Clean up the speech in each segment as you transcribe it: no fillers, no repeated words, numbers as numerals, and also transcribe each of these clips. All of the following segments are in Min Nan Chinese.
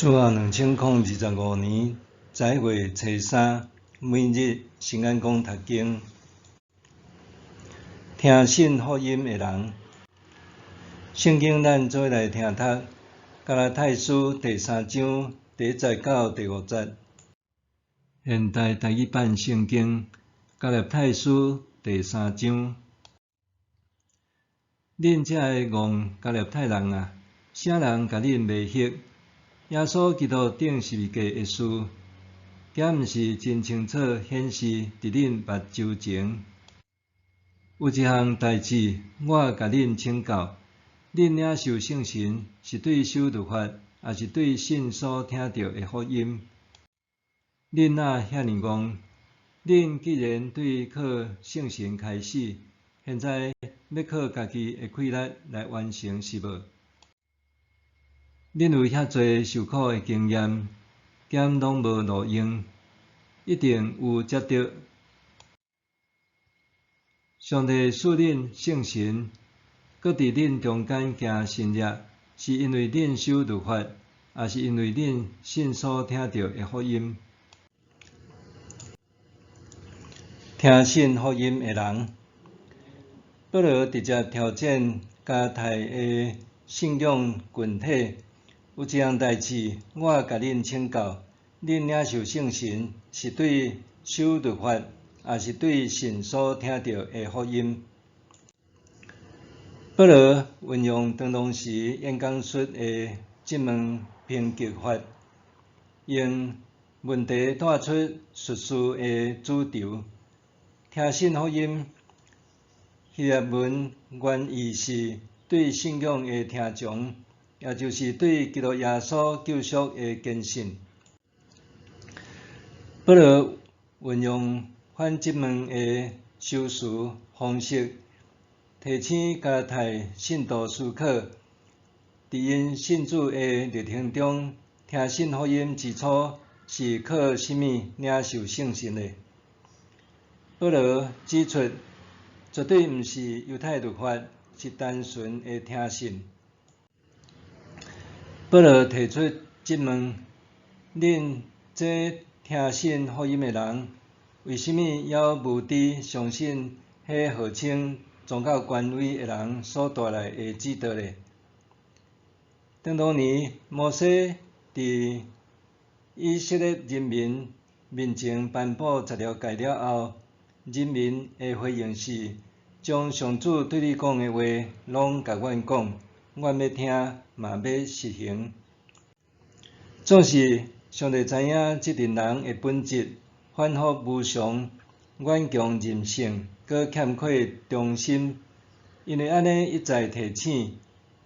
主後2025年11月初三，每日聖安講讀經，聽信福音的人。聖經咱做伙來聽讀加拉太書第三章第一節到第五節。現代台語版聖經加拉太書第三章。恁這个戇加拉太人啊，啥人共恁迷惑？耶穌基督釘十字架的事，敢毋是真清楚顯示佇恁目睭前？有一項代誌，我共恁請教：恁領受聖神是對守律法，抑是對信所聽著的福音？恁哪遐爾戇？恁既然對靠聖神開始，現在欲靠家己的氣力來完成是無？恁有遐濟受苦的經驗，敢攏無路用？一定有才對。上帝賜恁聖神，閣佇恁中間行神跡，是因為恁守律法，抑是因為恁信所聽著的福音？聽信福音的人，保羅直接挑戰加拉太的信仰群體。有一項代誌，我共恁請教：恁領受聖神是對守律法，抑是對信所聽著的福音？保羅運用當當時演講術的質問抨擊法，用問題帶出敘事的主軸。聽信福音，希臘文原意是對信仰的聽從。也就是對基督耶穌救贖的堅信。保羅運用反質問的修辭方式，提醒加拉太信徒思考，佇𪜶信主的歷程中，聽信福音之初是靠啥物領受聖神的？保羅指出，絕對毋是猶太律法，是單純的聽信。保羅提出質問：恁這聽信福音的人，為啥物猶無知相信彼號稱宗教權威的人所帶來的指導呢？當當年摩西佇以色列人民面前頒布十條誡了後，人民的回應是：將上主對你講的話攏共阮講，阮欲聽，嘛欲實行。總是上帝知影這陣人的本質，反覆無常，頑強任性，閣欠缺忠心。因為按呢一再提醒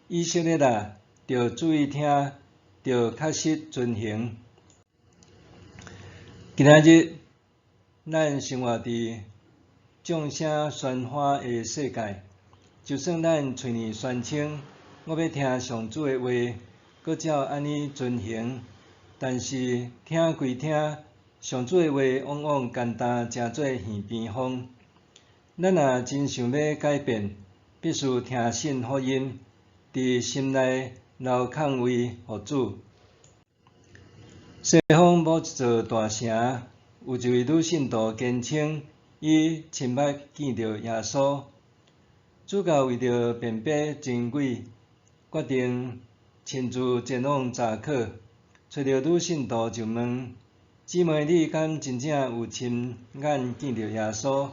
以色列啊，著注意聽，著確實遵行。今仔日，咱生活佇眾聲喧譁的世界，就算咱喙爾宣稱我欲聽上主的話，閣照按呢遵行，但是聽歸聽，上主的話往往簡單成做耳邊風。咱若真想欲改變，必須聽信福音，佇心內留空位予主。西方某一座大城，有一位女信徒堅稱，伊親目見著耶穌。主教為著辨別真偽，決定親自前往查考。揣著女信徒就問：姊妹，你敢真正有親眼見著耶穌？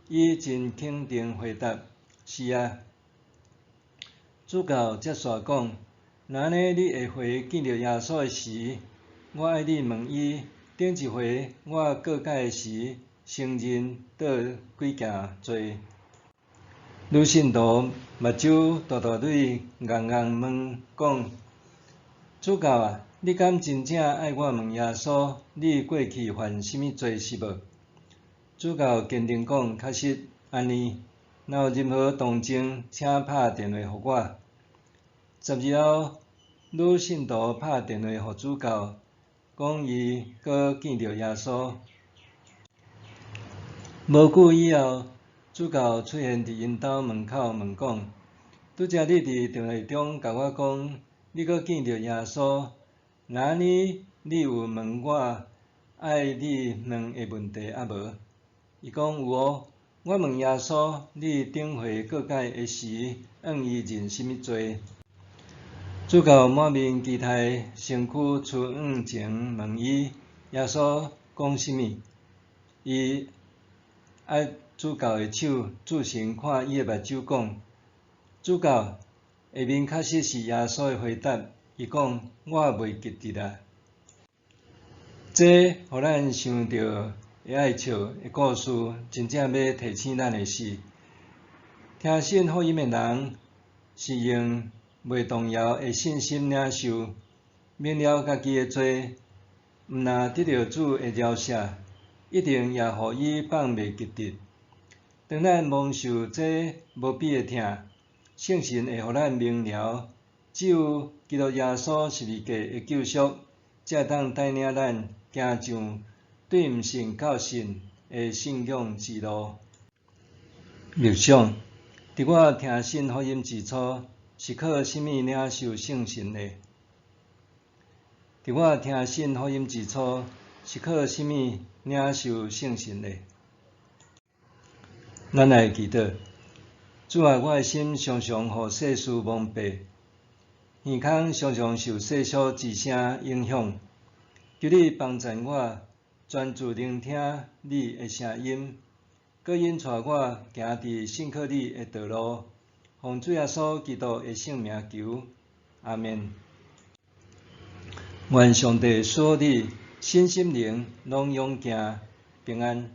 伊真肯定回答：是啊。主教接續講：若按呢，你下回見著耶穌的時，我愛你問伊，頂一回我告解時，承認倒幾件罪？女信徒目睭大大蕊，尪尪問講：主教啊，你敢真正愛我問耶穌，你過去犯啥物罪是無？主教堅定講：確實按呢，若有任何動靜，請拍電話予我。10日後，女信徒拍電話予主教，講伊閣見著耶穌。無久以後，主教出現佇𪜶兜門口問講：拄才你佇電話中共我講，你閣見著耶穌，若按呢，你有問我愛你問的問題猶無？伊講有哦。我問耶穌，你頂回告解的時，向伊認啥物罪？主教滿面期待，身軀趨向前問伊，耶穌講啥物？伊握主教的手，注神看伊的目睭講，主教，下面確實是耶穌的回答。伊講，我袂記得啊。這予咱想著會愛笑的故事，真正欲提醒咱的是，聽信福音的人是用袂動搖的信心領受，明了家己的罪，毋若得著主的饒赦，一定也予伊放袂記得。當咱蒙受這無比的疼，聖神會予咱明了，只有基督耶穌十字架的救贖，才會當帶領咱行上對毋信到信的信仰之路。默想，佇我聽信福音之初，是靠啥物領受聖神的？佇我聽信福音之初，是靠啥物領受聖神的？咱來祈禱，主啊，我的心常常予世事蒙蔽，耳孔常常受世俗之聲影響。求你幫贊我，專注聆聽你的聲音，閣引帶我行佇信靠你的道路。奉主耶穌基督的聖名求，阿們。願上帝賜福你，身心靈攏勇健平安。